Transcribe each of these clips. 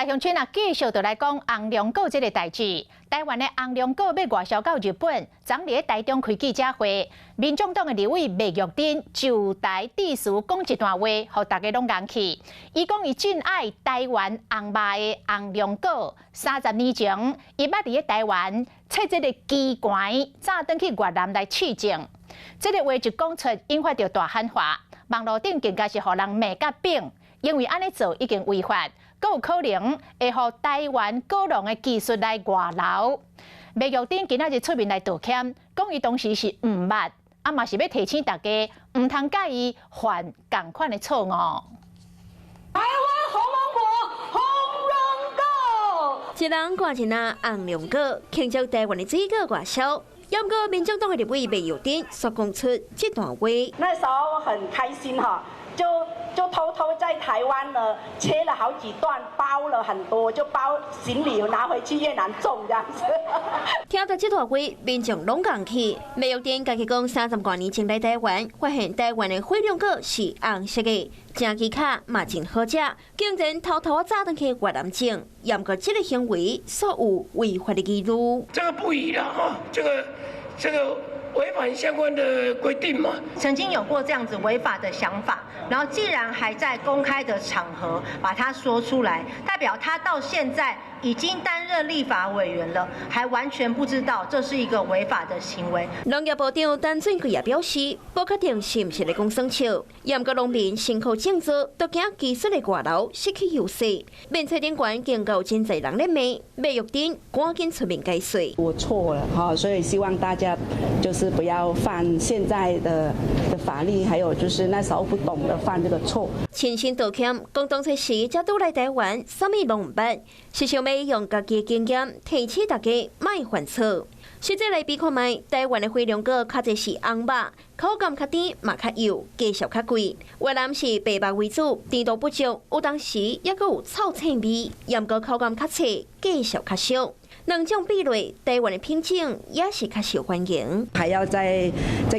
鄉親啊，繼續就來講紅龍果這个代誌。台灣的紅龍果欲外銷到日本，昨日台中開記者會，民眾黨的立委麥玉珍就台致辭講一段話，予大家攏戇去。伊講伊真愛台灣紅肉的紅龍果，30年前伊捌佇咧台灣切這个雞肝，早轉去越南來試種。這个話一講出，引發著大喊話，網路頂更加是予人罵甲扁，因為按呢做已經違法。閣有可能會予台灣果農的技術來外流。麥玉珍今仔日出面來道歉，講伊當時是毋捌，啊嘛是欲提醒大家，毋通佮伊犯仝款的錯誤。台灣紅芒果，紅龍果，一人掛一籃紅龍果，慶祝台灣的水果外銷。毋過民眾黨的立委麥玉珍煞講出這段話。那時候我很開心哈，就偷偷在台灣呢切了好幾段，包了很多，就包行李拿回去越南種這樣子。聽到這段話，民眾攏戇去。麥玉珍家己講，30多年前來台灣，發現台灣的火龍果是紅色的，誠奇巧嘛真好食，竟然偷偷仔早轉去越南種。毋過這个行為煞有違法的疑慮。這個不宜啦，哈，這個違反相關的規定嘛。曾經有過這樣子違法的想法，然後既然還在公開的場合把它說出來，代表他到現在已經擔任立法委員了，還完全不知道這是一個違法的行為。農業部長陳俊貴也表示，無確定是毋是咧講耍笑，毋過農民辛苦種作，都驚技術的外流失去優勢。面冊頂懸警告真濟人咧罵，麥玉珍趕緊出面解釋。我錯了哈，所以希望大家就是不要犯現在的法律，還有就是那時候不懂得犯這個錯。親身道歉，講當初時才拄來台灣，啥物攏毋捌，是想欲用家己的經驗提醒大家莫犯錯。實際來比看覓，台灣的火龍果較濟是紅肉，口感較甜，嘛較幼，價數較貴。越南是白肉為主，甜度不足，有當時猶閣有臭腥味，毋過口感較脆，價數較俗。兩種比落，台灣的品種也是較受歡迎。還要再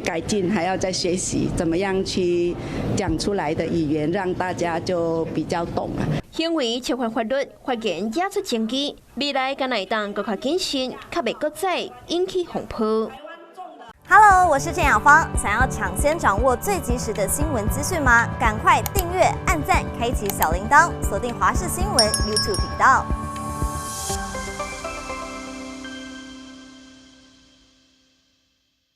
改進，還要再學習，怎麼樣去講出來的語言，讓大家就比較懂啊。行為觸犯法律，發言惹出爭議，未來敢會當閣較謹慎，較袂閣再引起風波。 Hello，我是鄭雅芳，想要搶先掌握最及時的新聞資訊嗎？趕快訂閱、按讚、開啟小鈴鐺，鎖定華視新聞 YouTube 頻道。